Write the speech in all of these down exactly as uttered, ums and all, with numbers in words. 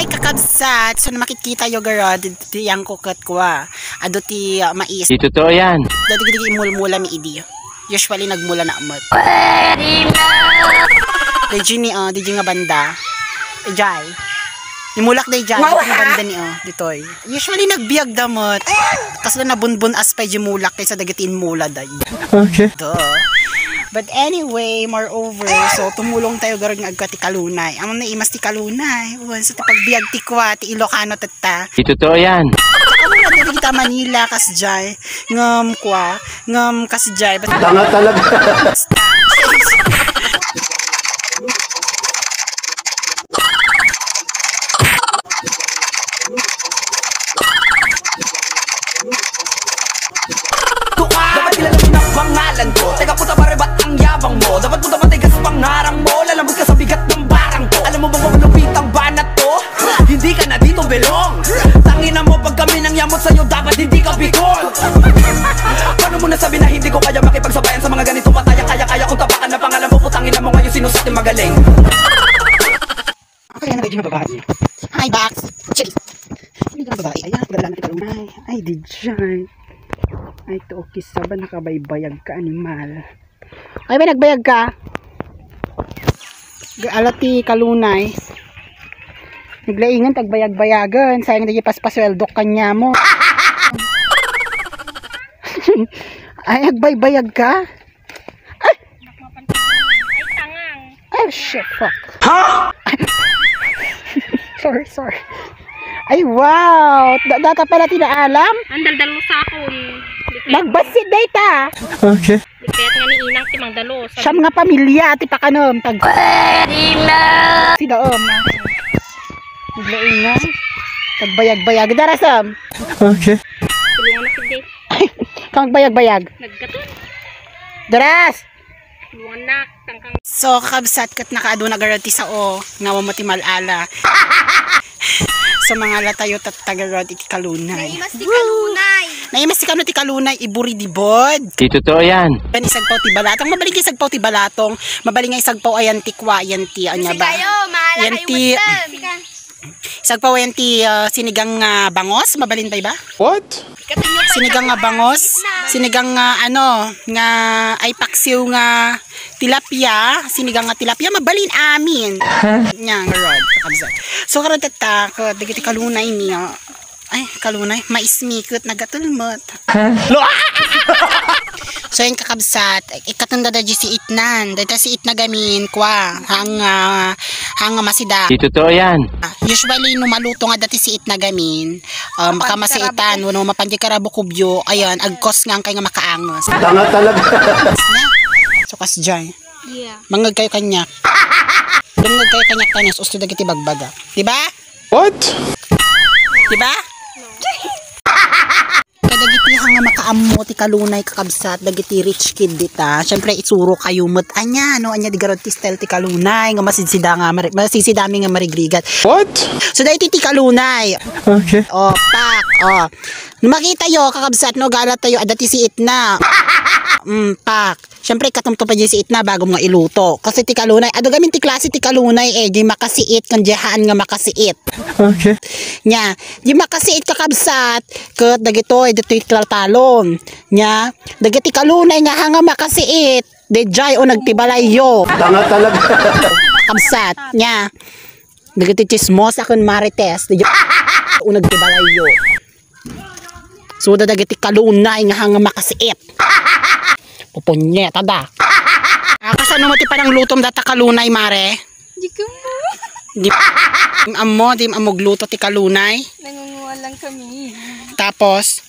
Kakabsat, so namakititayo garod, ti yangko ket kua. Adu ti, ah, mais. Di totoo yan. Dati gidi imulmula mi idi. Usually nagmula na met. Di Jini, ah, di Jini nga banda. Ijay. Imulak da ijay. Wow. Di banda ni, ah, ditoy. Usually nagbiag da met. Kasla nabunbun as pa di mulak kaysa dagiti inmula da. Okay. Duh. But anyway, moreover, so tumulong tayo garod nga agka ti kalunay. Amo na imas ti kalunay. Wan, so ti pagbiag ti kua, ti Ilocano tatta. Di totoo yan. Amo na diri kita Manila, kasjay. Ngem kua, ngem kasjay. Basta tanga talaga. Dapat kilala mo na pangalan ko. Teka puta, pare, ba't ang yabang mo? Dapat puta, matigas pangarang mo. Lalambot ka sa bigat ng barang ko. Alam mo bang malupit ang banat ko? Hindi ka na dito belong. Tangina mo, pag kami nang yamot sa'yo, dapat hindi ka bikol. Paano mo nasabi na hindi ko kaya makipagsabayan sa mga ganito? Pataya, kaya, kaya kong tapakan na pangalan mo. Putangina mo ngayon, sino sa atin magaling? Kaya na medyo mababae. Ay, box. Chill. Hindi ka babae. Ayan, pagdala na ti kalunay. Ay, di dyan. Ay, to, kisa ba nakabaybayag ka, animal? Ay, ba nagbayag ka? Ala ti kalunay. Naglaingan, tagbayag-bayagan. Sayang di paspasweldok kanya mo. Ay, nagbaybayag ka? Ay! Ay, tangang. Ay, shit, fuck. Ha? Sorry, sorry. Ay, wow! Da-, data pala ti naalam? Ang daldalo sa akon. Nagbasit data. Okay. Di kaya't nga ni inang ti mangdalo. Siyam nga pamilya, ti pakanom. Tag- Pwede na! Sida, um, naglaingan. Tagbayag-bayag. Darasam. Okay. Tulungan na si Dave. Kang bayag-bayag. Nagkatun. Daras! Tulungan na. Tangkang. So, kakabsat, ket nakaaduna garod ti sao, nga wamo ti mal-ala. So, mangala tayo tatta garod iti kalunay. Naimas ti kalunay. Naimas ti kano ti kalunay, iburi di bod. Di totoo yan. Yan, isagpaw ti balatong. Mabalin nga isagpaw ti balatong. Mabalin nga isagpaw ayan ti kwa, ayan ti, anya ba? Kayo, mahala yan kayo ti, Sagpawen ti, ah, sinigang nga bangos, mabalin pay ba? What? Sinigang nga bangos, sinigang nga ano, nga ay paksiw nga tilapia, sinigang nga tilapia, mabalin amin. Nya, nga rod, kakabsat. So, karon tatta, ket dagiti kalunay mi, ah. Ay, kalunay, maismikot, nagatulmot. So, yan, kakabsat, ikatunda da di si Itnan. Dayta si Itna gamin, kwa, hang, ah, hang masida. Di totoo yan. Ah, usually, no maluto nga dati si Itna gamin, ah, baka masiitan, wano mapanjay karabukubyo, ayan, agkos nga angkay nga makaangas. Tanga talaga. So, kasjay. Yeah. Mangag kayo kanya. Dumngag kayo kanya, kanas, usto dagiti bagbaga. Di ba? What? Di ba? Kadagiti nga makaammo ti kalunay, kakabsat, dagiti rich kid dita. Siyempre, isuro kayo met. Anya, no? Anya, di garod ti style ti kalunay, nga masidsida nga mari-, masisidami nga marigrigat. What? So, dahil ti kalunay. Okay. Oh, pak. Oh. No, makita yo, kakabsat, no? Gala tayo, adda ti si Itna. Mm, pak. Siyempre, ikatumtom pa di si Itna bago nga iluto. Kasi ti kalunay, adu gamin ti klase ti kalunay, eh, di makasiit, kan diyahan nga makasiit. Okay. Nya, di makasiit, kakabsat, ket dagitoy, ditoy taltalon. Nya, dagiti kalunay nga hanga makasiit, dayjay o nagtibalayyo. Tanga talaga. Kabsat, nya, dagiti chismosa ken marites, dayjay o nagtibalayyo. So, da dagiti kalunay nga hanga makasiit. Pupunyeta da. Ah, kasano mo ti pananglutom data kalunay, mare? Di ko mo. Di ammo, di ammo gluto ti kalunay. Nangunguha lang kami. Tapos?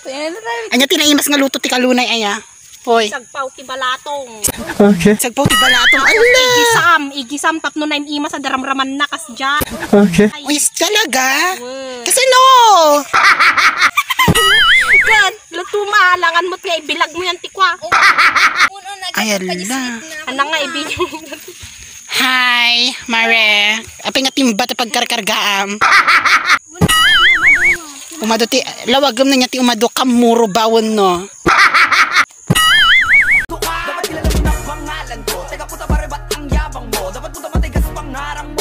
Kaya na tayo. Anya ti naimas nga luto ti kalunay, aya? Hoy. Sagpaw ti balatong. Okay. Sagpaw ti balatong. Ala! Igisam, igisam tapno naim-ima sa daramraman na kasdiay. Okay. Ay. Uy, talaga? Wow. Kasi no! Kan, luto maalangan mo't nga ibilag mo yan, tikwa. Ay, ala. Ano nga, ibigay mo? Hi, Mare. Apay nga timba ta pagkarkargaam. Umado ti, lawagem na niya ti umado kamuro bawon, no? Dapat kilala mo na pangalan ko. Teka, puta, pare, ba't ang yabang mo? Dapat, puta, matigas pangarang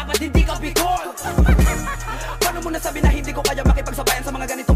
Ba't hindi ka Bicol? Paano mo nasabi na hindi ko kaya makipagsabayan sa mga ganito?